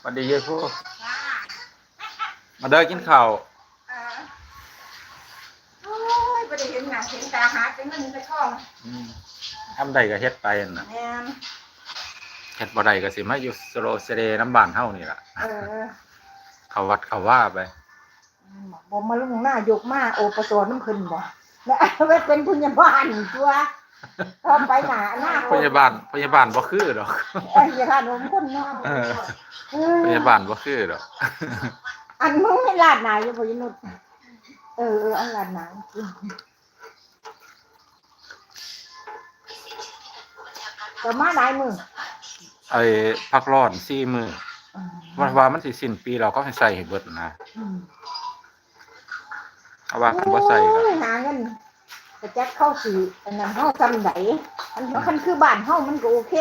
ຫວັດດີເອີຍຜູ້ ມາເດີກິນເຂົ້າ. ເອີ ໂອ້ຍ ບໍ່ໄດ້ເຫັນໜ້າເຫັນຕາ ຫາແຕ່ເງິນແຕ່ທອງ. ອືມ ທຳໄດ້ກໍເຮັດໄປຫັ້ນນະ. ແມ່ນ ເຮັດບໍ່ໄດ້ກໍຊິມາຢູ່ສະໂລສະເດນຳບ້ານເຮົານີ້ລະ. ເອີ ເຂົ້າວັດເຂົ້າວາໄປ. ແມ່ນບໍ່? ບໍ່ມາລຸງນາຍົກມາ ໂອປະສ ນຳເພິ່ນບໍ່? ແລ້ວໄປເປັນພະຍາບານຕົວະ ຕໍ່ໄປໜ້າອະນາຄົດ. ພະຍາບານ ພະຍາບານບໍ່ຄືດອກ. ເອີ ຢ່າທ່ານຫົວຄົນເນາະ. ເອີ ເອີ ພະຍາບານບໍ່ຄືດອກ. ອັນ ມຶງມີລາດໜ້າຢູ່ບໍ່ ຍານຸດ? ເອີ ເອີ ເອົາລາດໜ້າ. ກໍມາຫຼາຍມື້ ໄອ້ ພັກຮ້ອນສີ່ມື້. ອືມ ວ່າ ວ່າມັນຊິສິ້ນປີແລ້ວ ເຂົາໃຫ້ໃສ່ໃຫ້ເບິດນະ. ອືມ ເພາະວ່າຄັນບໍ່ໃສ່ກໍ ໂອ້ຍ ຫາເງິນ ກະຈັກເຂົາຊິອັນນັ້ນເຮົາຊ່ຳໃດ. ຄັນ ອືມ ຄັນຄືບ້ານເຮົາມັນກໍໂອເຄ